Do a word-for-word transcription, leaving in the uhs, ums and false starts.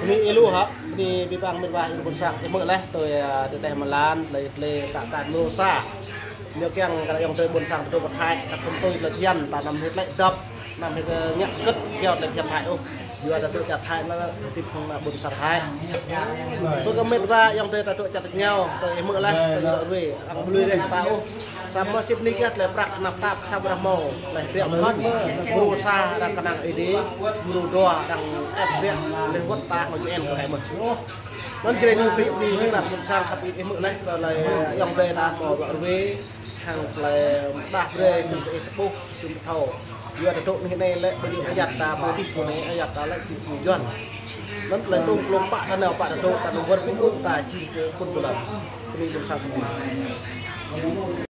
Bơni ih lu hă, bơni abih bang met wa ƀôn sang ih hmư̆ laih, tui, ơ, tơlơi mơlan, tơlơi, tơlơi tă tă lu sa. Ñu kiăng kơ ayŏng adơi ƀôn sang tơdruă pơ Thái, kơ thun tui tơlơi phiăn, ta năm hit lĕ dŏp, năm hit, ơ, ngă kơ̆t, kiăng tơlơi phiăn Thái ôh. Yua ta tơdruă čar Thái anŭn, hơdip hăng ƀôn sang Thái. Bơ kơ met wa ayŏng adơi ta tơdruă čar tơñao, tui ih hmư̆ laih, tui ih ră ruai, arăng ƀu lui laih ta ôh. Samơ̆ sĭt nik yơh tơlơi prăk tơnap tap, sa brah mâo, tơlơi ƀiă pơkŏn, gru sa arăng kơnang Ơi Adai, gru dua arăng ĕp ƀiă, leh wơ̆t ta hmâo U N kơ kơ mơ̆n. Anŭn jrê ñu pĭ pĭ pĭ ƀôn sang khăp ih hmư̆ laih, tơlơi ayŏng adơi ta hmâo ră ruai, hăng tơlơi mơdah brơi kơ ih tơƀuh, jum thâo. Yua ta tơdruă anai lĕ, ƀu djơ̆ ayăt ta, ƀu djơ̆ pô anai ayăt ta lĕ, jing pô Yuan. Anŭn tơlơi tơ̆ng klông pă ta nao pă ta tơdruă, ta nao wơr ƀing ƀuh ta jing kơ phun bơlan. Bơni ƀôn sang khăp ih.